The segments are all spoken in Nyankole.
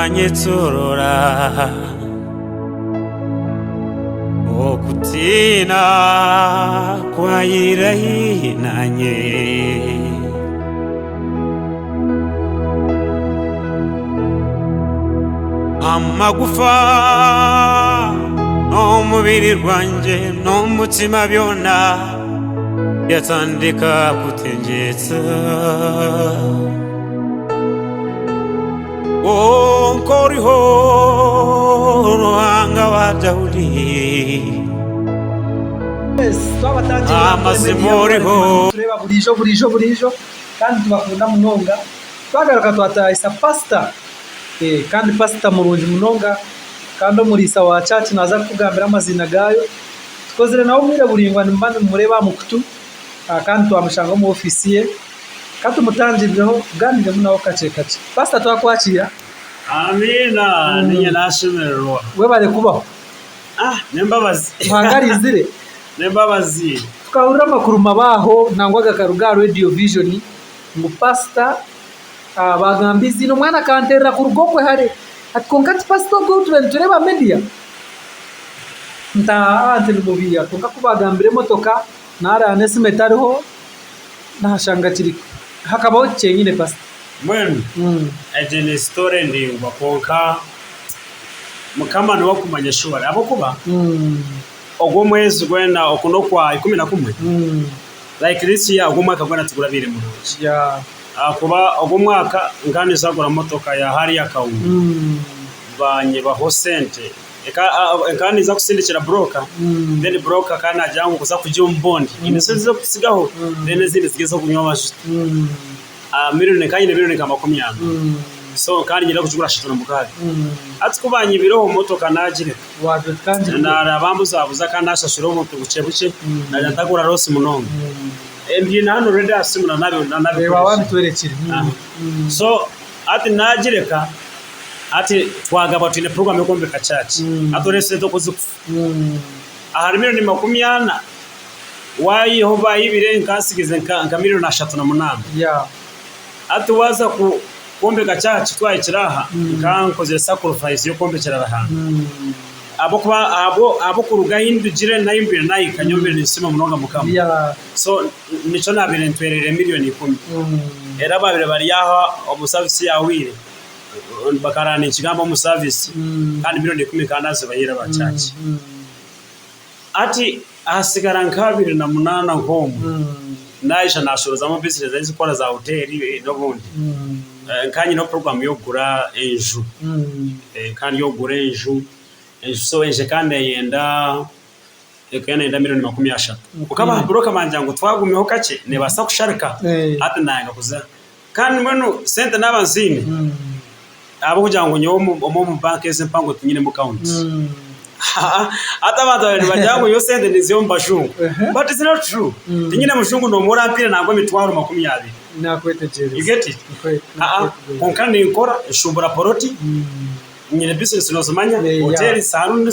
kwanyetsorora Okutiina kwaira haihi naanye. Amagufa n'omubiri gwangye n'omutima byona byatandika kutengyetsa. Kwonka oriho Ruhanga wa Daudi. Amazima oriho. Tureba buriijo buriijo buriijo kandi tubakunda munonga. Twagaruka twatahisa pasita kandi pasita murungi munonga kandi omuriisa wa church naaza kukugambira amaziina gaayo. Tukozire nawe obwire buraingwa nimuba nimumureeba aha mukutu kandi twamushanga omu ofiisi ye. Ka tumutangirireho tugaaniiremu nawe kakye kakye. Pasita twakwakiira. Amiina niinye naashemererwa. Webare kubaho. Ah, n'embabazi. Ruhanga arinzire. N'embabazi. Tukahurira amakuru mabi aho nangwa gakaruga aha Radio Vision ngu pasita baagamba eiziina omwana akanteerera kuruga okwe hare ati kwonka ti pasita ogwo ou tubaire nitureeba aha media? Nti aa nti nimubiiha kwonka ku baagambire emotoka naareeba n'esimu etariho naashanga kiri hakabaho ki kyenyine pasita? Mbwenu egyo ni sitoore ndaingwa kwonka Mukama niwe akumanya sure ahabw'okuba Ogu omwezi gwena oku n'okwa 11 like this year ogu omwaka gwena tigurabaire murungi ahakuba ogu omwaka nkaba ninza kugura motoka ya Harrier Kaungu banyibaho sente nkaba ninza kusindikira broker then broker akaba nagira ngu kuza kugiha omu bond nyine sente z'okutsigaho then ezindi ziri ez'okunywa amajuta. Miriyoni nkaba nyine miriyoni nka 40 so nkaba niinyenda kugigura 36 hati ku banyibireho motoka naagireka. Naaraba mbuzabuza kandi naashashura obuntu bukye bukye naagira ntagura loss munonga. Mbiine hanu already aha simu nanabikoresa. So hati naagireka hati twagaba twine program y'okwombeka church hati oreebe esente oku zikufa. Ahari miriyoni 40 waayihaho baayibire nkantsigize nka miriyoni 38. Hati waaza kwombeka church twahikire aha nka nkozire sacrifice y'okwombekyera Ruhanga. Ahabw'okuba ahabw'okuruga ahi ndugire n'ahi mbaire nahika nyowe mbaire ninsiima munonga Mukama. So nikyo naabaire ntwereire miriyoni ikumi. Reero abaabaire bari aho omu service yaahweire bakaraara ninkigamba omu service kandi miriyoni ikumi nkaba naazibahaire aba church. Hati hasigara nka 28 nk'omwe naija naashorozamu bizinesi ezirikukora za hoteeri n'obundi. Nkaba nyine puroguraamu y'okugura enju, nkaba ndi ow'okugura enju, enju so enju ekaba neeyenda ekaba neeyenda miriyoni 30. Kwonka ba buroka bangira ngu twagumiho kakye neebaasa kusharika hati naayanga kuza. Kandi mbwenu sente naaba nziine ahabw'okugira ngu nyowe omwe omu banka ezi empango tinyinemu akawunti. Hati abantu baabaire nibagira ngu nyowe sente ninziiha omu bajungu but it's not true. Tinyine mujungu n'omwe orampiire nangwa emitwaro 20. You get it? Kwonka ninkora, nshuubura poloti, nyine bizinesi noozimanya, hoteeri, saluuni,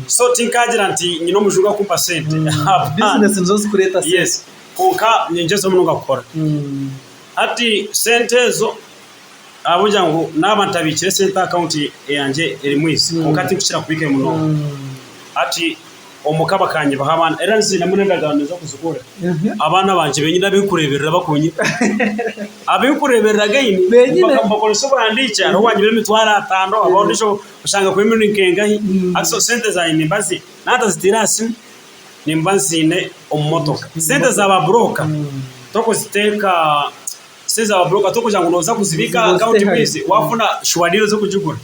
so tinkagira nti nyine omujungu arikumpa sente. Bizinesi nizo zikureeta sente. Yes. Kwonka ningyezaho munonga kukora. Hati sente ezo ahabw'okugira ngu naaba ntabiikire sente aha akawunti yangye erimu izi, kwonka tinkukira kubiikayo munonga. Hati omuka bakanyibaho abaana, era nziinemu n'endagaano ez'okuzikora. Abaana bangye benyine abinkureeberera bakunyiba. Abinkureeberera again mbakoresa obuhandiikye, hariho owanyibire emitwaro ataano, hariho ondiijo oshanga akuha emirundi nka engahi. Hati so sente zangye nimba naaba ntazitaire aha simu. Nimba nziine omu motoka. Sente za ba buroka tokuziteeka sente za ba buroka tokugira ngu nooza kuzibiika aha akawunti mbwenu waafuna shuwa diiro z'okugigura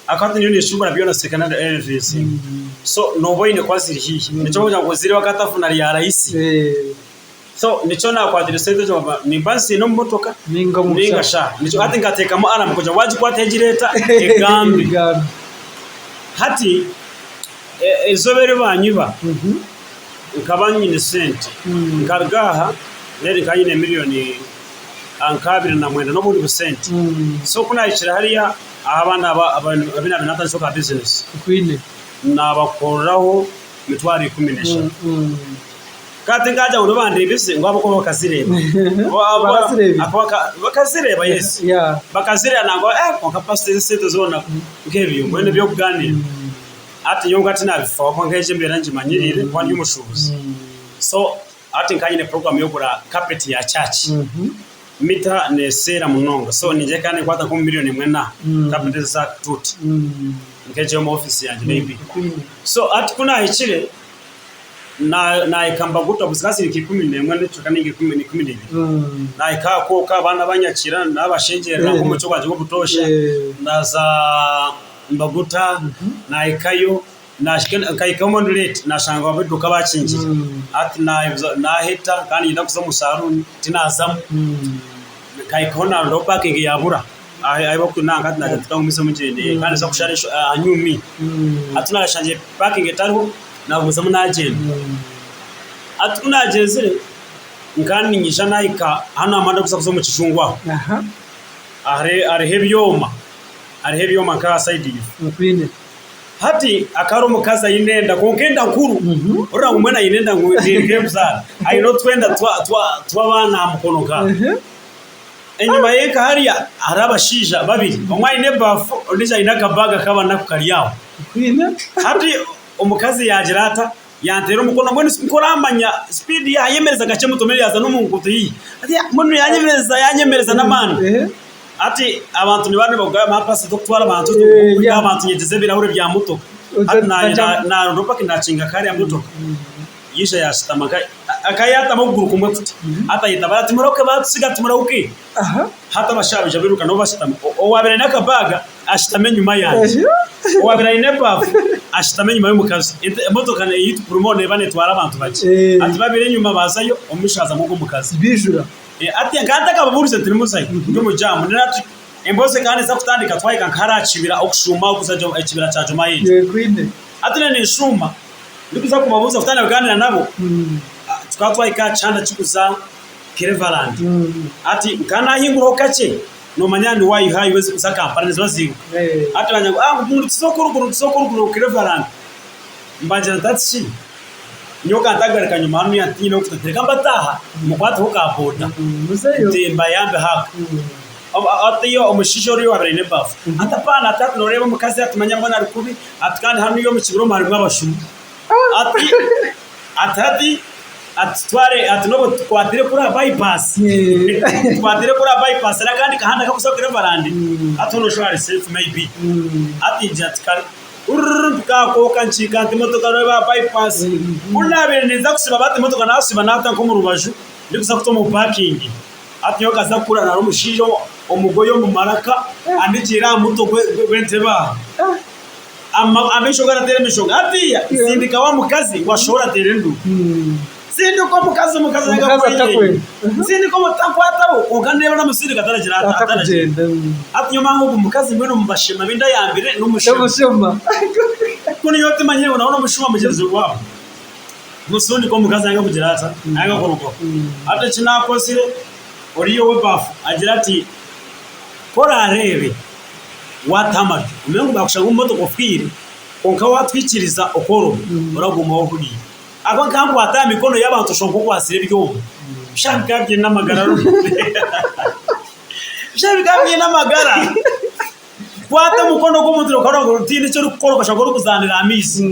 akawunti niyo neeshubura byona second hand everything so nooba oine kuba ziri haihi nikyo barikugira ngu ozireebe akatafuna rya rahisi so nikyo naakwatire sente ezo nimba nziine omu motoka ninga shi aha nikyo hati nkateekamu alarm kugira ngu waagikwata egireeta egambe hati. Eizooba eri baanyiba, nkaba nyine sente. Nkaruga aha then nkaba nyine miriyoni nka 29 n'obundi busente. So ku naahikire hariya ahu abaana aba abu naabaire naatandisireho ka bizinesi, naabakoreraho emitwaro 13. Kandi tinkagira ngu nibo bandeebize ngu ahabw'okuba bakazireeba. Barazireebire. Bakazireeba yes. Yeah. Bakazireeba nangwa eh kwonka pastor ezi esente zoona nk'ebyo mbwenu eby'okugaaniira. Hati nyowe nka tinabifaho kwonka egyo embeera ngimanyiriire kuba ndi omushuubuzi. So hati nkaba nyine program y'okugura carpet ya church. Mita neseera munonga so niingira ekaba nekwata nk'omu million emwe na carpet ezi eza tuuti nk'egyo omu office yangye maybe. So hati ku naahikire naahika Mbaguta zikaba ziri nka 11 n'ekicweka ninga 12 naahika aha kooka abaana banyakiira naabashengyerera nk'omucwe gwangye gw'obutoosha naaza Mbaguta naahikayo nkahikayo ndi late naashanga ab'eduuka baakingire hati naaheta nkaba niinyenda kuza omu saruuni tinaazamu nkahikaho naarondaho paakingi yaabura ahabw'okuba naagira nti kangumiizemu ngyende kandi ninza kushara aha new me hati naashangire paakingi etariho naagumizamu naagyenda hati ku naagyenzire nkaba niinyija naahika hanu aha muhanda ogurikuza kuza omu kijungu aho hariho ebyoma hariho ebyoma nk'aha sayidi ife. Hati akaba ari omukazi aine enda kwonka enda nkuru orikureeba ngu mbwenu aine enda ngu nk'ey'okuzaara aine otwenda tw'abaana aha mukono nka. Enyima ye nka hariya hariho abashaija babiri omwe aine ebaafu ondiijo aine akabaga k'abanaku kari aho. Hati omukazi yaagira ata yanteera omukono mbwenu nkoramanya sipiidi yaayemereza kakye emotoka yaaza n'omu nguuto haihi mbwenu yanyemereza yanyemereza n'amaani. Hati abantu nibaba nibagamba pastor tokutwara abantu abantu nyegyeza ebirahure bya motoka. Hati naronda paka nakinga kariya motoka yaija yashutama akayatamu okuguru kumwe kuti hati ayeta bati murahuke batusiga ati murahuke hati abashaija baija biruka nabo bashutama owabaire aine akabaga ashutama enyuma yangye owabaire aine ebafu ashutama enyuma y'omukazi emotoka eyitu purimo neba netwara abantu bakye hati babiri enyuma bazayo omumaisho hazamu ogwo omukazi. Ati nkaba ntakababuurize nti nimuzayo ndi omu jaamu reero ati emboozi ekaba neeza kutandika twahika nka hariya aha kibira okushuuma okuza ekibira kya Juma Age. Hati naaba ninshuuma ndikuza kubabuuza kutandika kugaaniira nabo tukaba twahika aha kihanda kirikuza Cleveland. Hati nkaba naahinguraho kakye noomanya ni waayihayo ezirikuza Kampala niziba ziiruka. Hati bangira ngu nituza oku oruguru nituza oku oruguru Cleveland. Mbagira nti hati shi Nyowe ka ntagaruka nyima hanuya ntiine ow'okuta reka mbataaha mukwateho ka boda nti mbayambeho aka. Hati omushaija oriya owaabaire aine ebaafu ati apaana ati hati nooreeba omukazi ati manya mbwenu ari kubi ati kandi hanuya omu kibira omu harimu abashuma ati ati hati ati tutware ati n'obu tukwatire kuri aha bypass tukwatire kuri aha bypass hariho akandi kahanda akarikuza Cleveland hati hoona oshuba hari safe maybe hati ngira nti kare. Hurr nkaakooka nkiika nti emotoka reeba aha bypass. Ku naabaire ninza kusiba bati emotoka naasiba naata nk'omu rubaju ndikuza kuta omu parking. Hati nyowe nkaza kukura nari omushaija omugoye omu maraka andigiire aha mutwe gw'entebe aha. Amaisho garateera emishonga. Hatiiya nsindika wa mukazi ngu ashohore ateere enduuru. Sindika omukazi, omukazi yanga Omukazi kweyeenya. atakwenda. Sindika omu tankwataho kwonka ndeeba namusindika ataragira ata ataragyenda. Atakugyenda. Hati nyowe manya ogu mukazi mbwenu omu bashema abu ndayambire n'omushema. N'omushema. Ku niiwe otimanyire ngu nawe n'omushuma mugyenzi waawe. Musindika omukazi yanga kugira ata yanga kurugaho. Hati eki naakozire oriya ow'ebaafu agira ati ku oraareebe waata amaryo omanye ngu baakushanga omu motoka ofiire kwonka waatwikiriza okworoba oragumaho ohuriire. Ahabw'okuba nkaba nkwata aha mikono y'abantu oshusha nk'okwatsire ebyoma. Shaaha bikaba biine amagara Shaaha bikaba biine amagara. Kwata omukono gw'omuntu okareeba ngu tihaine eki orikukora okashusha nk'orikuzaanira aha maizi.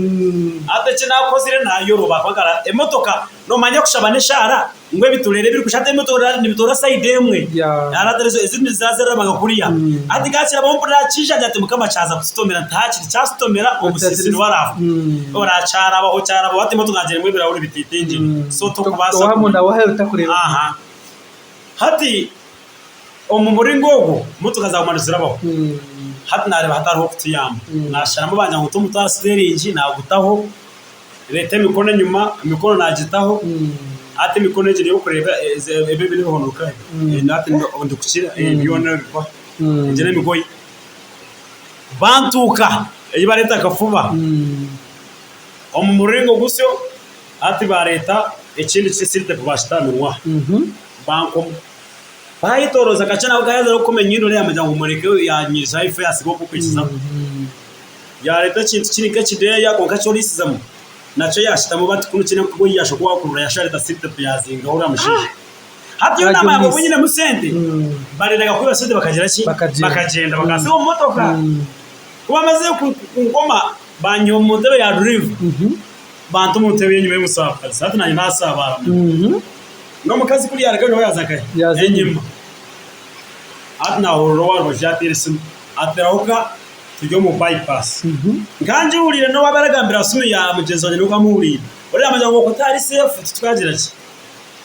Hati eki naakozire naayoroba ahabw'okuba emotoka noomanya kushaba n'eshaara ngu ebitureere ebirikushusha hati emotoka nibitoora sayidi emwe ezindi niziza ziraraba nka kuriya. Hati nkakirabaho mpurira kiija ngira nti Mukama kyaza kututomera nti haakiri kyatutomera omusiisi niwe araafa. Kyarabaho kyarabaho hati emotoka yangye erimu ebirahuri bititingire so tokubaasa aha. Hati omu muringo ogwo emotoka zaaguma nizirabaho hati naareeba hatariho okutuyamba naasharamu bangira ngu nte omutwe aha siteeringi naagutaho. Reeta emikono enyima, emikono naagitaho, hati emikono egi n'ey'okureeba ebi ebihonoka hati ndikukira byona ebikwa egi n'emigoye. Bantuuka ei bareeta akafuba omu muringo gusyo hati baareeta ekindi ki-sellotape baakita aha minwa bankoma. Baayetooroza kakye nabo kaaheeza kukoma enyindo yaamugira ngu mureke yaanyizaho ife yaatsigaho okukwikizaho. Yaareeta ekintu kiri nk'ekideeya kwonka ky'oriisizamu. Nakyo yaashutamu bati kunu kiine kuba yashwa ku waakurura yashwa yareeta seatbelt yaazingaho uriya mushaija. Hati yo naamanya ngu obu nyinemu sente, barendaga kwiba sente bakagira ki? Bakagyenda bakantsiga omu motoka. Ku bamazire kunkoma banyiha omu ntebe ya duriva banta omu ntebe y'enyima y'omusaabazi. Hati naanye naasabaara munonga. N'omukazi kuri yaarugayo nawe yaaza nkahi? Enyima. Hati naahurira ow'aha rubaju yaateera esimu ati rahuka turi omu bypass. Nkangihuuriire n'owaaba aragambira aha simu ya mugyenzi wangye nikwo amuhuriire. Oriya yaamugira ngu okwo tihari seefu titukagira ki?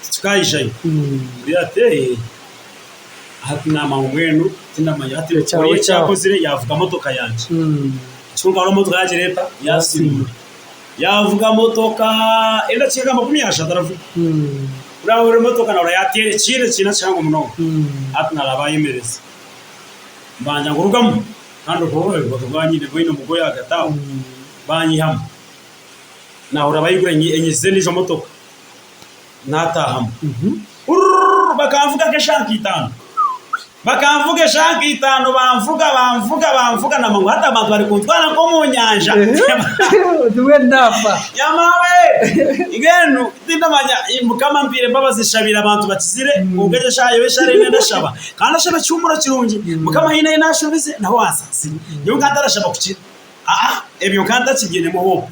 Titukaijayo. Oriya ati ee hati naamanya ngu mbwenu tindamanya hati oriya eki akozire yaavuga motoka yangye. Kwonka hariho motoka yaagira eta? Yaasiimura. Yaavuga motoka endakiika nka 30 aravuga. Ku naahurira emotoka naahurira yaateera ekiina ekiina kihango munonga. Hati naaraba ayemereza. Mbanza ngurugamu kandi obwo bakaba banyine baine omugoye ahagati aho banyihamu. Naahurira bayigura enyizize endiijo motoka naataahamu. Hurr bakanvuga nk'eshaaha nka itaano. Bakanvuga eshaaha nka itaano banvuga banvuga banvuga namba ngu hati abantu bari kuntwara nk'omu nyanja. Oti mbwenu naafa. Yamaawe! Mbwenu tindamanya Mukama ampaire embabazi nshabiire abantu bakizire kwonka egyo eshaaha yoona eshaaha ei ndashaba kandi ndashaba ekihuumuro kirungi Mukama haine ahi naashobize naho ansaasire. Nyowe nkaba ntarashaba kukira. Aa ebyo nkaba ntakibyinemu hope.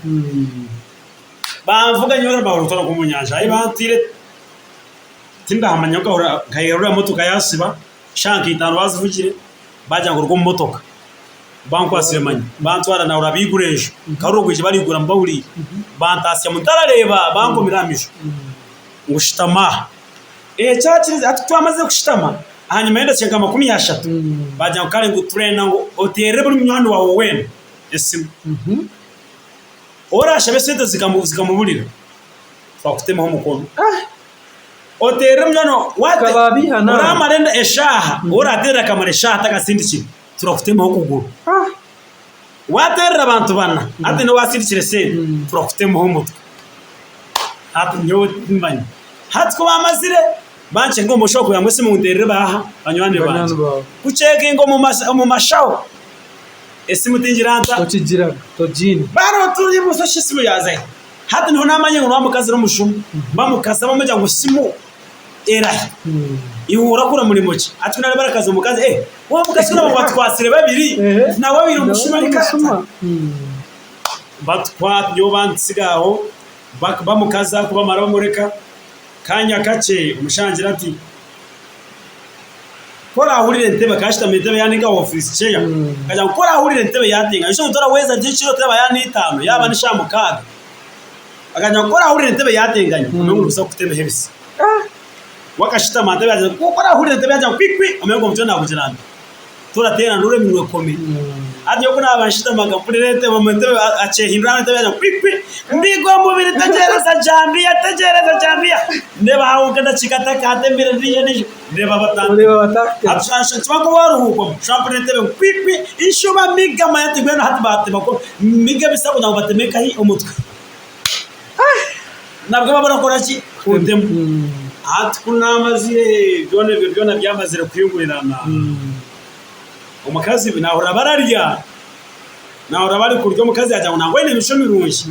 Banvuga nyowe bari kuntwara nk'omu nyanja ahi bantiire Tindahamanya nkahurira nkaherura motoka yasiba shaaha nka itaano bazivugire bagira ngu ruga omu motoka bankwatsire manya bantwara nahurira baigura enju nkahurira orwigi barigura mbahuriire bantasyamu ntarareeba bankomire aha maisho ngu shutama aha ekyakirize hati kutwamazire kushutama ahanyima y'edakiika nka 30 bagira ngu kare ngu turenda ngu oteerere buri munywani waawe weena esimu orashabe esente zikamuburira twakutemaho omukono. Oteerere omunywani waawe, oramara eshaaha, orateerera akamara eshaaha atakasindikire, turakutemaho okuguru. Waateerera abantu bana, hati niwe waasindikire esente, turakutemaho omutwe. Hati nyowe timmanya. Hati ku baamazire, bankyenga omu mushaho kugira ngu esimu nteerere baaha? Banywani bangye. Kukyekinga omu mashaho, esimu tingira nta? Tokigiraga, togiine. Barotuura busha esimu yaaza hi? Hati niho naamanya ngu n'omukazi n'omushuma. Bamukaza bamugira ngu simu erahi? Iwe orakora murimo ki? Hati ku naareeba arakaza omukazi, eh, wa mukazi ku naareeba batukwasire babiri, nawe abaire omushuma ari karata. Batukwata, nyowe bantsiga aho, bamukaza ku bamara bamureka, kaanya kakye omushaija angira ati, Ku oraahurira entebe, akaba ashutami entebe yaaba ni nka ofiisi ceya, akagira ngu ku oraahurira entebe yaatenga, ishwe ngu torahweza gye ekiro teraba yaaba n'eitaano, yaaba n'eshaaha mukaaga, akagira ngu ku oraahurira entebe yaatenganya, omanye ngu nibuza kukutemeho ebisa. We akashutama aha ntebe yaagira ngu ku oraahurira entebe yaagira ngu kwi kwi, omanye ngu omutwe naagugira nti, torateera nduuru eminwa ekome. Hati nyowe ku naaba nshutamaga mpurira entebe, omu entebe akyehindura aha ntebe yaagira ngu kwi kwi, mbiga omubiri tegyereza jambiya, tegyereza jambiya, ndeeba aho nk'edakiika atakaatembire ndiijo ndiijo. Ndeeba Oreeba batakutema. Hati nkiba nk'owaruhuukwamu, nshusha mpurira entebe ngu kwi kwi, nshuba miga manya nti mbwenu hati baatema ko miga ebisa kugira ngu bateme nkahi omutwe. Nabwo baba barakora ki? Kuntema. Hati ku naamazire byona ebyo byona byamazire kuhingurirana, omukazi naahurira bararya, naahurira barikurya omukazi yaagira ngu nangwa oine emicwe mirungi,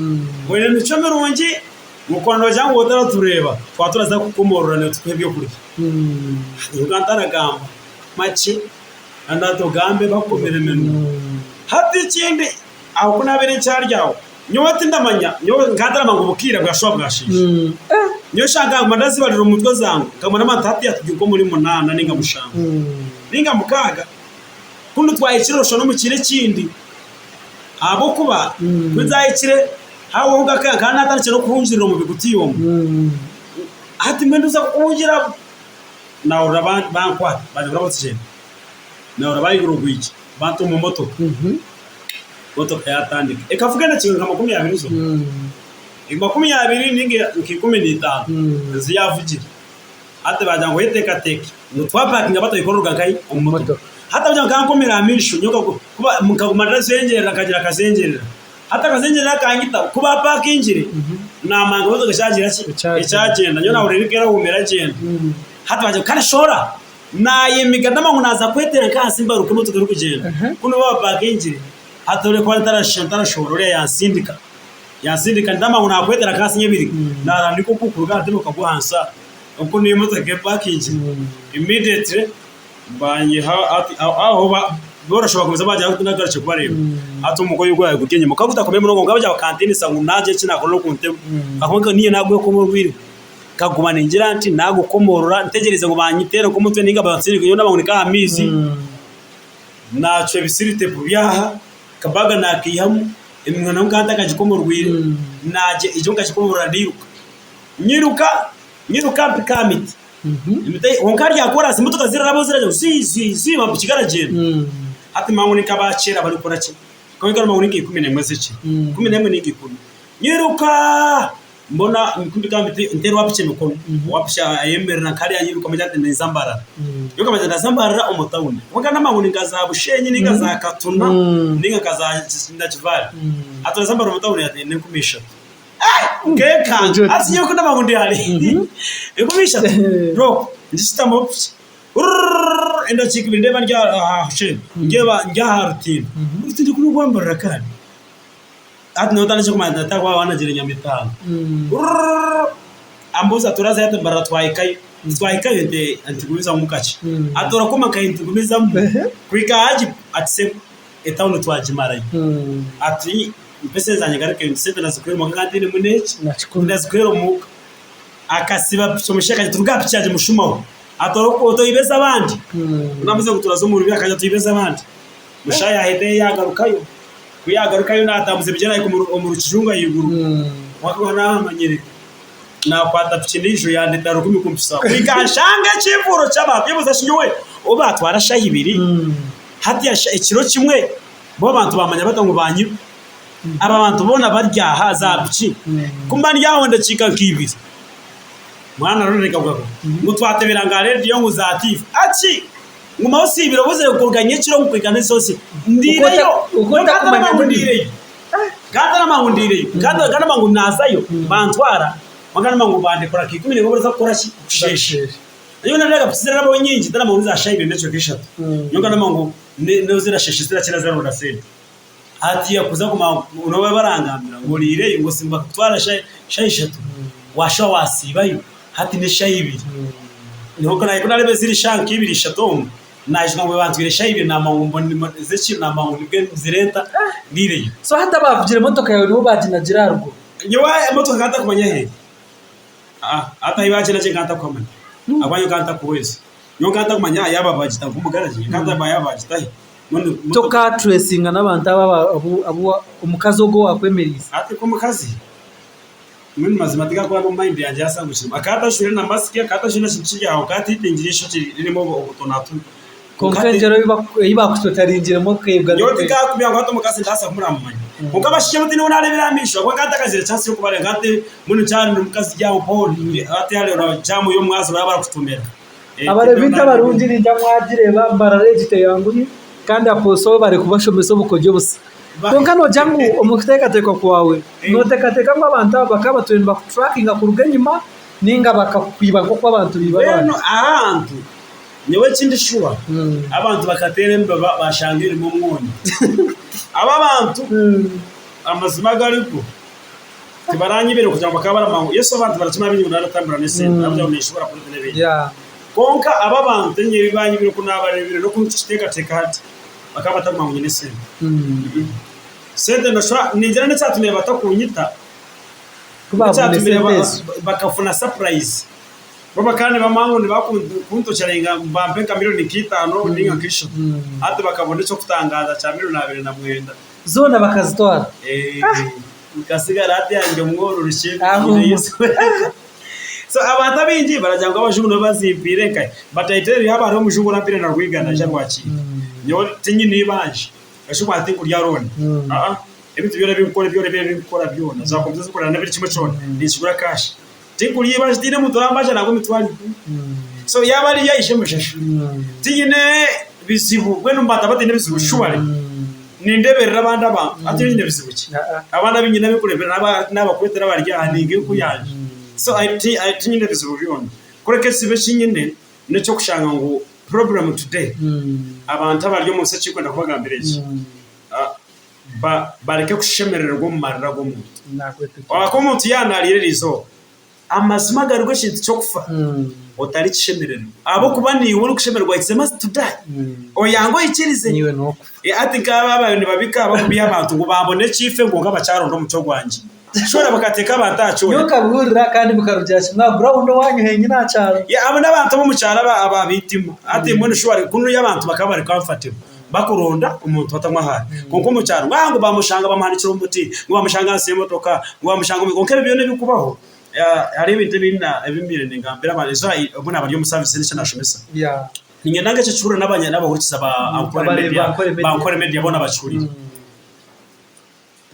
oine emicwe mirungi. Mukwano noogira ngu otaratureeba twaba turaza kukukomorora nitukuha ebyokurya. Nyowe ntaragamba makye kandi hati ogambe bakukomere eminwa. Hati ekindi aho ku naabaire nkyari aho, nyowe tindamanya nyowe nkaba ntaramanya ngu obukiire bwashuba bwasheesha. Nyowe eshaaha nkaguma ndazibarira omu mutwe zange, nkaguma ndamanya nti hati turi nk'omuri munaana nainga mushanju nainga mukaaga. Kunu twahikire oshusha n'omu kiro ekindi ahabw'okuba ku nzahikire Haabaho nk'akanya nkaba naatandikire n'okuhungirira omu bigutiya omu. Hati mbwenu nduza kuhungira naahurira bankwata banjabura bati gyenda. Naahurira baayigura orwigi banta omu motoka, motoka yaatandika. Ekavuga edakiika nka 20 zonka, 20 nainga nka 15 nizo yaavugire. Hati baagira ngu oyeteekateeke ngu twapakinga batwahika oruruga nkahi? Omu motoka. Hati abagira ngu nkankomera aha maisho nyowe nkaguma ndazengyerera nkagira akazengyerera. Hati akazengyerera akanyita ku baapakingire naamanya ngu emotoka ekyagira ki? Ekyagyenda. Nyowe naahurira erikuhera huuma eragyenda. Hati baagira ngu kare shohora. Naayemiga ndamanya ngu naaza kwetera nk'ahansi mbaruke emotoka erikugyenda. Kunu bo bapakingire, hati orikuba ntarashohora oriya yansindika. Yansindika ndama ngu nakwetera kasi nyebiri narandika oku kuruga aha ntebe okagwa ahansi aha oku niyo emotoka epakingire immediately banyiha aho boroshe bagumiza bagira ngu tinagarukire kubareeba hati omugoye ogwabaire guri enyima gukaba gutakomire munonga kwonka bagira bakantinisa ngu nagira eki nakora n'okuntema ahabw'okuba niinye nagwekomorwire nkaguma ningira nti nagukomorora ntegyereize ngu banyiteere nk'omutwe ninga bansindike nyowe naaba ngu ni nk'aha maizi nacwa ebisiritepu byaha. Akabaga naakaihamu, eminwa nayo nkaba ntakagikomorwire, naagye egyo nkagikomorora ndiiruka. Nyiruka, nyiruka mpika aha miti. Emiti kwonka hari aha koraasi emotoka zirarabaho ziragira ngu zii zii zii amapiki garagyenda. Hati manya ngu ni nk'abaakyera barikukora ki? Kwonka manya ngu ni nka 11 z'ekiro, 11 ninga ikumi. Nyiruka! Mbona mpika aha miti nteera owa piki emikono, owa piki ayemerera nka hariya nyiruka mugira nti ninza Mbarara. Nyowe nkabanza ndaza Mbarara omu tawuni. Kwonka n'amangu ni nka za Bushenyi ninga za Katuna ninga nka za Nakivale. Hati oraza Mbarara omu tawuni hati n'enkumi ishatu. Nkeekanga hati nyowe ku n'amangu ndi hare. Enkumi ishatu bro ngishutamaho piki rurururu endakiika ibiri ndeeba ndi aha Bushenyi ndeeba ndi aha rutindo. Orutindo ku n'orwa Mbarara kandi. Hati nyowe ntandikire kumanya nti tata waaba anagira enyama itaano. Rurururu ambuuza ati orazayo ati mbarara twahikayo. Titwahikayo nti nti gumizamu kakye. Ati orakoma nkahi nti gumizamu. Kuhika aha gi ati sebo etawuni twagimarayo. Ati mpa esente zangye ngarukeyo nti sente nazikuhaire omuka kandi tiinemu n'eki nazikuhaire omuka. Akasiba piki omushaija akagira ati ruga aha piki yangye mushumaho. Ati otoiba ez'abandi. Ku naamubuuza ngu turaza omu rubi akagira ati oibe ez'abandi. Mushaija yaahetayo yaagarukayo. Ku yaagarukayo naatambuza ebigyere ahika omu rukijungu ahaiguru, kwonka naahamanyire, naakwata piki endiijo yandeetera rukumi kumpitsya kuhika nshanga ekiivuuro ky'abantu. Yebuuza shi nyowe obu baatwara shaaha ibiri, hati ekiro kimwe bo abantu baamanya bata ngu baanyiba? Aba bantu boona bari aha za piki, ku mba ndi aho endakiika nka ibiri, mwana rurere rikavuga ngu twatebera nka rediyo ngu za tiivi. Aki! Ngumaho osiibire obuzire kuruga nyekiro ngu kuhika n'esosi ndiireyo nkatarama ngu ndiireyo nkatarama ngu ndiireyo nkatarama ngu naazayo bantwara nkatarama ngu bandekura nka ikumi n'emwe baraza kukora ki kusheesha nyowe nareeba piki zirarabaho nyingi ntarama ngu ni za shaaha ibiri n'ekicweka ishatu nyowe nkarama ngu n'obu zirasheesha zirakira ziraronda sente hatiiya kuza kumanya ngu nobu barangambira ngu oriireyo ngu osiiba bakakutwara shaaha ishatu waashuba waasiibayo Hati n'eshaaha ibiri. Niho ku naareeba ziri eshaaha nk'ibiri ishatu omu, naajuga ngu bantwire eshaaha ibiri naamanya ngu mbone z'ekiro naamanya ngu nibwo nzireeta ndiireyo. So hati abaavugire emotoka yaawe nibo baaginagira aha ruguru? Nyowe emotoka nkaba ntakumanya ahu eri. Hati ahu baaginagire nkaba ntakuhamanya ahabw'okuba nyowe nkaba ntakuhweza. Nyowe nkaba ntakumanya yaaba baagita nk'omu garagi, nkaba ntakumanya yaaba baagita hi. Tokaatureesinga n'abantu abo abu omukazi ogwo owaakwemereize? Hati nk'omukazi. Mbwenu mazima tigakuba n'omu mind yangye yasangukiremu. Akaba atajwaire na mask, akaba atajwaire na kintu kiri aho, akaba ataitingire eishokye ririmu obutonatone. Kwonka engyero ei bakutotaringiremu okeebwa Nyowe tinkakubwira ngu hati omukazi ndabaasa kumuramanya. Kwonka abashaija bo tihaine ou naareebire aha maisho ahabw'okuba nkaba ntakagiire chance y'okubareeba. Nkaba nti mbwenu nkyari n'omukazi ndi aho mpaho hati hariho jaamu y'omwazi baraba barakutomera. Abareebi baitu abarungi ningira mwagireeba Mbarara egi teyanguhi kandi Apostle bari kubashomesa obukodyo busa. Kwonka noogira ngu omu kuteekateeka kwawe, nooteekateeka ngu abantu aba bakaba batwire nibakuturakinga kuruga enyima nainga bakakwiba nk'oku abantu baiba abandi? Mbwenu ahantu nyowe eki ndi shuwa, abantu bakateera embeba bashanga erimu omwonyo. Aba abantu amazima agariho tibaranyibire kugira ngu bakaba baramanya ngu Yesu abantu barakimanya baingi ngu naratambura n'esente ahabw'okugira ngu ninshobora kureeta n'ebindi. Kwonka aba abantu nyowe ebi banyibire oku naabareebire n'oku ndikukiteekateeka hati, Bakaba batakumanya ngu nyine esente. Sente noshusha ningira n'ekyatumire batakunyita, Ku baabona n'ekyatumire esente ezo. bakafuna surprise. Bo bakaba nibamanya ngu nibakuntokyera bampe nka milioni nk'itaano ninga nk'ishatu. Hati bakabona eky'okutangaaza kya milioni abiri na mwenda. Zoona bakazitwara. Nkasigara hati ndi omworo rukye Aho. nyine Yesu wenka. So abantu abaingi baragira ngu abajungu nibo bazimpiire nkahi but I tell you haaba hariho omujungu orampiire na Rwigana aija Rwakiiri nyowe tinyine eibanja ekirikumanya tinkurya loan aa ebintu byona ebi nkukora byona ebi nkukora byona za kompyuta ezi nkukorera na buri kimwe kyona ninkigura cash tinkurya eibanja tihaine muntu orambanja nangwa emitwaro ikumi so yaaba ariyo aije amushashure tinyine bizibu mbwenu omu bantu abataine bizibu surely Nindeeberera abandi abantu, hati nyowe nyine bizibu ki? Abandi abu nyine abu ndikureeberera n'abakwetera abari aha ninga enku yangye. So tinyine bizibu byona. Kureka ekizibu eki nyine n'eky'okushanga ngu problem today, abantu abari omu nsi eki ndikwenda kubagambira eki, Bareke kushemerererwa omu marira g'omuntu. Kwonka omuntu yaaba naarira eriizooba, amazima agariho ekintu ky'okufa, otarikishemerererwa ahabw'okuba naiwe orikushemererwa it's a must to die. Oyange oikirize. Hati nk'aba ababaire nibabika barikubiha abantu ngu baabona ekiife kwonka bakyaronda omucwe gwangye. Shoona bakateeka abantu aha kyoya. Nyowe nkabihurira kandi bikarugira kimwe aha ground owanyu henyine aha kyaro. Yeah, abo n'abantu ab'omu kyaro aba aba beitima. Hati mbwenu sure kunuya abantu bakaba bari comfortable bakuronda omuntu atamwe ahu ari. Kwonka omu kyaro ngu ah ngu bamushanga bamuhanikire omu muti, ngu bamushanga ahansi y'emotoka, ngu bamushanga omu kwonka ebyo byona ebirikubaho hariho ebintu ebi na ebi mbaire ningambira abantu ezo obu naaba ndi omu service nikyo nashomesa. Yeah. Niinyenda ngu ekyo kihurire n'abanya n'abahurikiza ba Ankole Abareebi Media ba Ankole ba Media. Ankole Media boona bakihurire.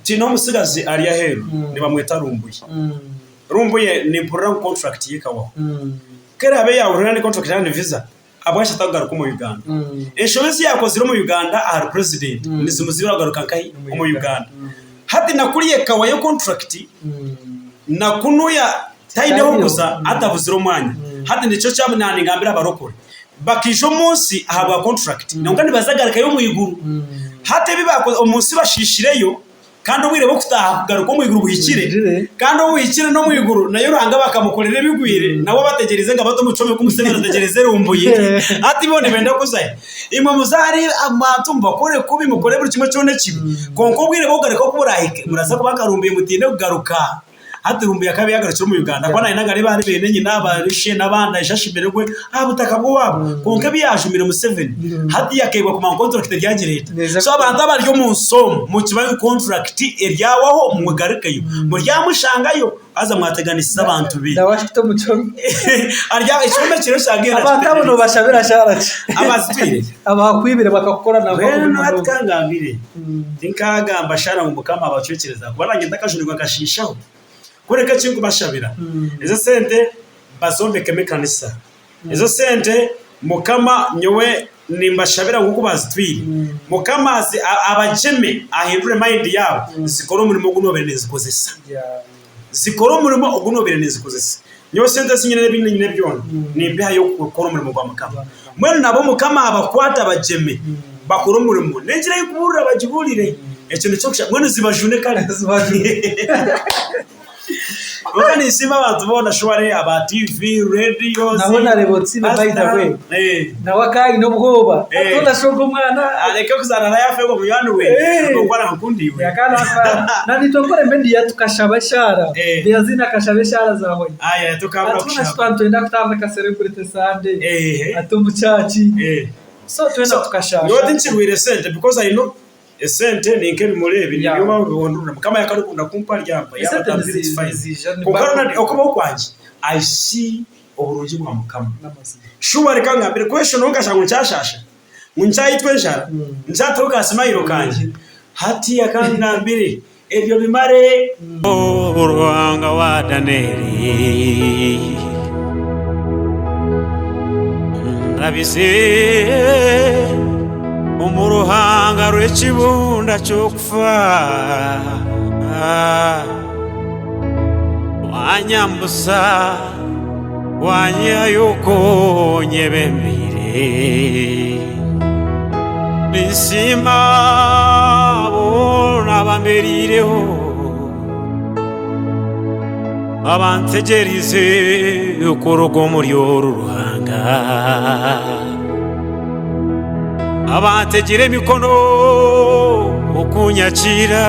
Tihaine omutsigazi ari aheeru nibamweta Rumbuye. Rumbuye nimpurira ngu contract ye ekahwaho. Ku eraabe yaahurira ni contract yaaba ni visa, ahabwaki atakugaruka omu Uganda? Enshobe ezi yaakozire omu Uganda ahari president nizimuzibira kugaruka nkahi? Omu Uganda. Hati na kuriya ekahwayo contract, na kunuya taine ah'okuza atabuzire omwanya. Hati nikyo kya ningambira abarokore, bakaija omu nsi ahabwa contract kwonka nibaza kugarukayo omu iguru. Hati ebi baakozire omu nsi bashiishireyo kandi obwire bw'okutaaha kugaruka omu iguru buhikire kandi obu buhikire n'omu iguru nayo Ruhanga bakamukorera ebigwire nawe abategyereize ngu abate omu kihome ku Museveni ategyereize Lumbuye. Hati bo nibenda kuzayo. Imwe muze ahari abantu mubakore kubi mukore buri kimwe kyona ekibi kwonka obwire bw'okugaruka ku buraahike muraza kuba nka Lumbuye mutiine kugaruka. Hati Lumbuye akaba yagarukire omu Uganda ahakuba naayenda ngu areebe ahari beene nyina, abaishe n'abandi aije ashemererwe aha butaka bw'owaabo. Kwonka ebi yaajumire Museveni hati yakeebwa kumanya ngu kontrakiti eryagireeta. So abantu abari omu nsi omu mukimanye ngu kontrakiti eryawaho mugarukeyo. Muryamushangayo haza mwateganisiza abantu be. Nawe ashute omu kihome. Ekihome kiriyo kyagenda Abantu abo noobashabira shaara ki? Abazitwire. Abakwibire bakakukora nangwa kubi Mbwenu hati munonga. ka ngambire. Tinkaagamba shaara ngu Mukama abacwekyereze ahakuba naanye ntakajunirwe nkashiishaho. Kureka eki nkubashabira, ezo sente bazombekemu ekanisa. Ezo sente Mukama nyowe nimbashabira nk'oku baazitwire, Mukama abagyeme ahindure mayindi yaabo zikore omurimo ogu noobaire nizikozesa. Zikore omurimo ogu noobaire nizikozesa. Nyowe sente ezi nyine n'ebi nyine byona nimbihayo kukora omurimo gwa Mukama. Mbwenu nabo Mukama abakwate abagyeme bakore omurimo. N'engira y'okubuurira bagibuurire. Ekyo nikyo kushaba. Mbwenu zibajune kare. Kwonka ninsiima abantu boona shuware aba TV, radios. Nawe nareeba otusiime by the way. Nawe akaba aine obwoba. Eh. Atona shoga omwana. Areke kuzaara naye afeegwa munywani we. Eh. Ogwo arankunda iwe. Nanitwe Ankole Media tukashaba eshaara. Eh. Beazine akashaba eshaara zahwayo. Aya tukabura Atwena kushaba. twaba nitwenda kutandika celebrity Sunday. Ehe. Ati omu church. Eh. So twena So, tukashasha. nyowe tinkirwire esente because I know esente ni nk'ebimuri ebi Yeah. nibyo wabihondorora Mukama yakarikunda kumpa aryampa yaaba Esente atampire it's fine. niziija Kwonka Ronald okubaho kwangye I see oburungi bwa Mukama. N'amazima. Shuba reka ngambire question nkashanga ngu nkyashaasha ngu nkyayitwa enjara nkyataho ka smile kangye hati akangambire ebyo bimare. Ruhanga wa Danieli ndabize omu ruhanga rw'ekibunda ky'okufa. Wanyambusa wanyihayo oku onyebembeire. Ninsiima boona abambereireho, abantegyereize kuruga omuri oru ruhanga, abantegire emikono okunyakiira.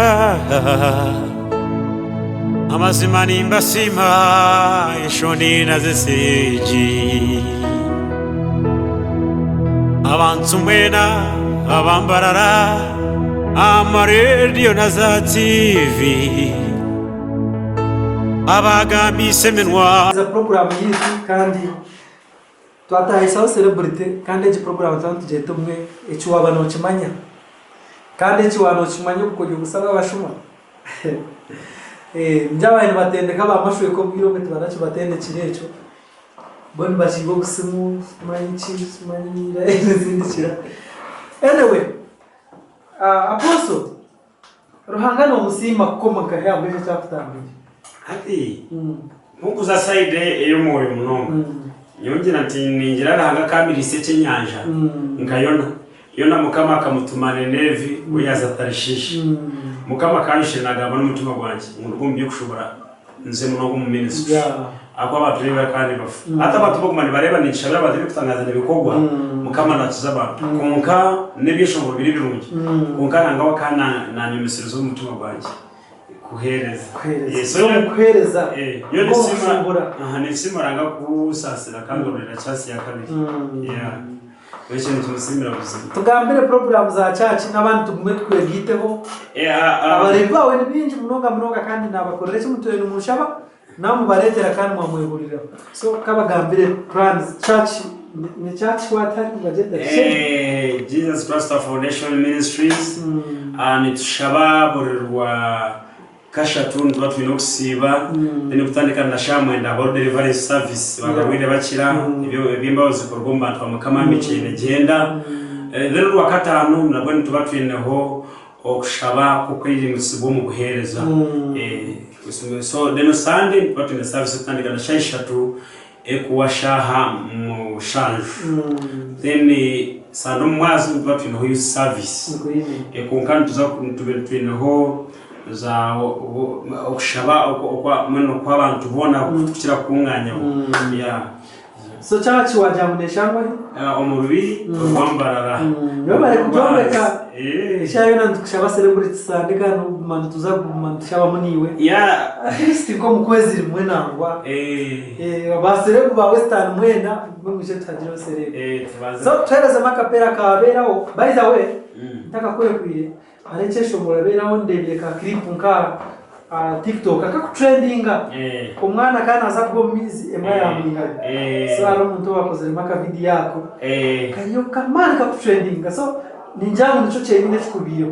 Amazima nimbasiima enshoni nazesegi Abantu mwena abambarara amarediyo na za TV Abagambiise eminwa. Za puroguraamu yaitu kandi twatahisaho celebrity kandi egi puroguraamu twaba nitugyeta obumwe eki waaba nookimanya kandi eki waaba nookimanya obukoryo busa bw'abashuma. Ningira ababaire nibatendeka ba mashweka obwire obwo tibarakibatendekire ekyo, bo nibakiiba obusimu simanyi ki simanyi ezindi kira. Anyway, Apostle, Ruhanga nomusiima kukoma nkahi ahabw'eki ekyakutambire? Hati nkukuza sayidi ey'omwoyo munonga, nyowe ngira nti ningira Ruhanga akampiriisa ekyenyanja nka Yona. Yona Mukama akamutuma Nineevi, we yaaza Tarishiishi. Mukama akanyishire naagamba n'omutima gwangye ngu nduge omu by'okushubura nze munonga omu ministry. Ahakuba abantu nibaija kandi bafa. Hati abantu baguma nibareeba ninshabira abantu ebirikutangaza nibikorwa, Mukama naakiza abantu. Kwonka n'ebyeshongoro biri birungi, kwonka Ruhanga we akaba naanyumisiriza omu mutima gwangye kuheereza. Kuheereza. Eh, so Omu kuheereza, Eh, nyowe nk'omu ninsiima kushubura. aha, ninsiima Ruhanga kusaasira akangarurira chance ya kabiri. Yeah. Ekyo nitumusimiira buzima. Tugambire puroguraamu za church n'abandi tugume tukwegaiteho. Abareebi baawe ni baingi munonga munonga kandi naabakorera eki mutwire nimunshaba naamubareetera kandi mwamwehuriraho. So kabagambire plans church ni church what hati nibagyeta Eh, Jesus Christ Foundation Ministries nitushaba buri rwa Kashatu nituba twine okusiiba then kutandika na shaaha mwenda habaho deliverance service abarwaire bakira eby'embabazi zikorwa omu bantu ba Mukama emikye negyenda then orwakataano nabwo nituba twineho okushaba kw'okweimutsibwa omu buheereza so then Sunday nituba twine service ekutandika na shaaha ishatu ekuwa shaaha mushanju then Sunday omu mwazyo nituba twineho youth service kwonka nituza tube twineho za okushaba mbwenu okw'abantu boona kutukira kukunganyaho yeah. So church wagira ngu neshangwa hi? Omu rubiri orwa Mbarara. Webare kutwombeka. Eshaaha yoona nitukushaba celebrity Sunday kandi nokuguma nituza kuguma nitushabamu naiwe. At least nk'omu kwezi rimwe nangwa. Ba celeb ba Western mwena mugume mwije tuhagireho celeb. So tuherezemu akapera ka beeraho. By the way, ntakakwehwire, Hariho ekyeshongoro abeeraho ndeebire ka clip nka aha TikTok akakutrendinga omwana akaba naaza kugwa omu maizi embwa yaamwihayo so hariho omuntu owaakoziremu aka video ako kariyo k'amaani kakutrendinga so ningira ngu nikyo kyenyine ekikubaireho.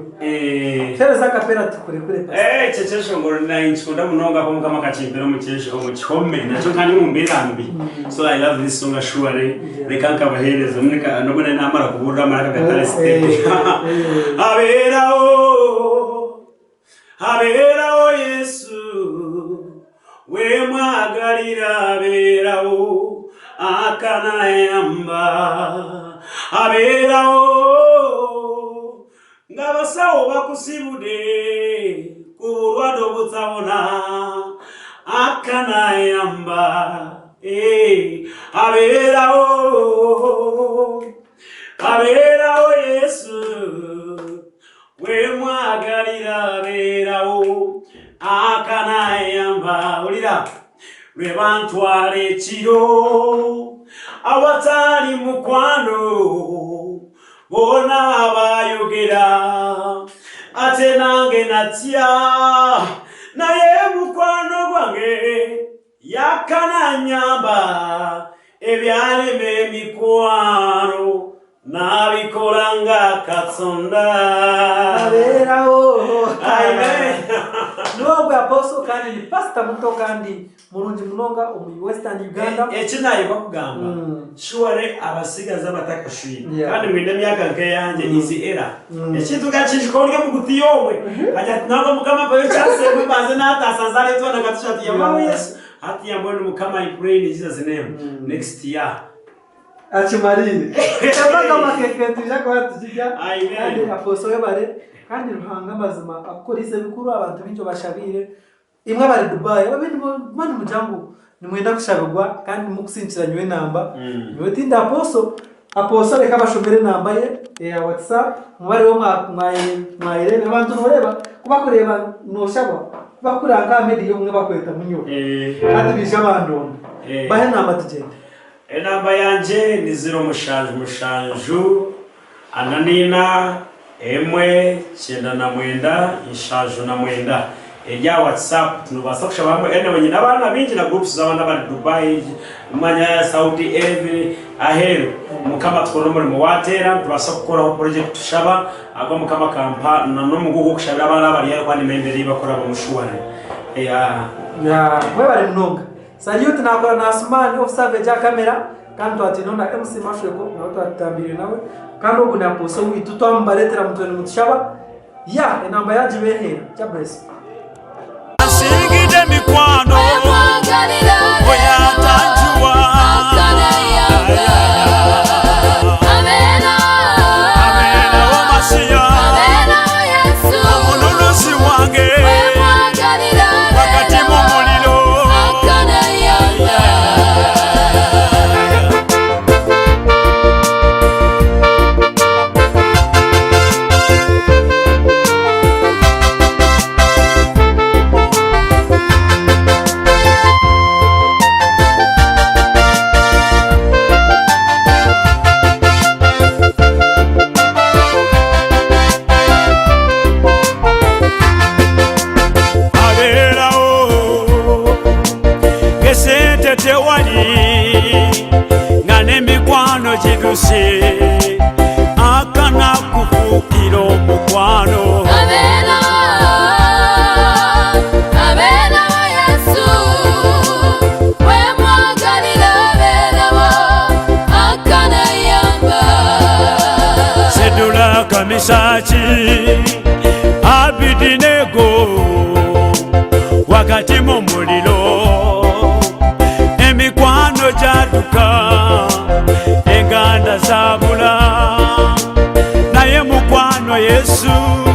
Tuheereze akapera tukurekure pastor. Ekyo ekyeshongoro ninkikunda munonga ahabw'okuba Mukama akakimpera omu kihome nakyo nkaba ndi omu mbeera mbi so I love this song surely. Reka nkabaheereza n'obu nari naamara kubuurira amaraka gatari stable. Abeeraho, abeeraho Yesu, we mwagarira abeeraho, akanayamba. Abeeraho, ng'abasawo bakusibude ku burwadde obutabona, akanayamba. Eh, abeerawo, abeerawo Yesu, we mwagalira abeerawo, akanayamba. Wulira, lwe bantwala ekiro awatali mukwano, Boona baayogera ate nange natya, naye mukwano gwange yakka nanyamba, ebyalema emikwano nabikola nga Katonda. Abeerawo. Amen. Niwe ogwo Apostle kandi ni pastor muto kandi Murungi munonga omu Western Uganda. Eki nayebwa kugamba, surely abatsigazi abatakashwire kandi mwine emyaka nk'eyangye is error. Ekintu nkakiijuka ori omu gutiya omwe, nkagira nti nangwa Mukama mpayo chance emwe mbanze naataasa nzaare etwana nka tushatu yambaho Yesu. Hatiya mbwenu Mukama I pray in Jesus name next year. Akimarire. Embaga makeke nitwija kuba nitugirya kandi Apostle webare kandi Ruhanga mazima akukoriise bikuru abantu baingi obashabiire. Imwe abari Dubai, ababiri nimuba nimugira ngu nimwenda kushabirwa kandi mukusinkira nyowe enamba, nyowe tindi Apostle, Apostle reka abashomere enamba ye eya WhatsApp mubareebe mwayereebera. Abantu noreeba ku bakureeba noshabwa, ku bakukureba nka aha media obumwe bakweta munyowe hati baija bandonda. Bahe enamba tugyende. Enamba yangye ni ziro mushanju mushanju Ana n'eina, emwe, 99, 79. Eri aha WhatsApp. Nobaasa kushaba hamwe. Anyway, nyine abaana baingi na groups z'abaana abari Dubai, manya Saudi Arabia, aheeru. Mukama atukorere omurimo waateera, nitubaasa kukoraho project tushaba, ahabw'okuba Mukama akampa na n'omugugu gw'okushabira abaana abari haihi ahabw'okuba nimanya embeera ei bakurabamu surely. Yeah. Yeah, mwebare munonga. Salute nakora na Asuman of Savage aha camera kandi twatwineho na MC Mashweko nawe twatutambiire nawe kandi ogu ni Apostle waitu twamubaretera mutwe nimutushaba yeah enamba yagibeheera Jah bless. Ansingidde emikwano oyo atanjuwa. Abeera. Shadraka, Mishaki, Abidinego wakati mu muliro emikwano gyaduka enganda zabula naye mukwano Yesu.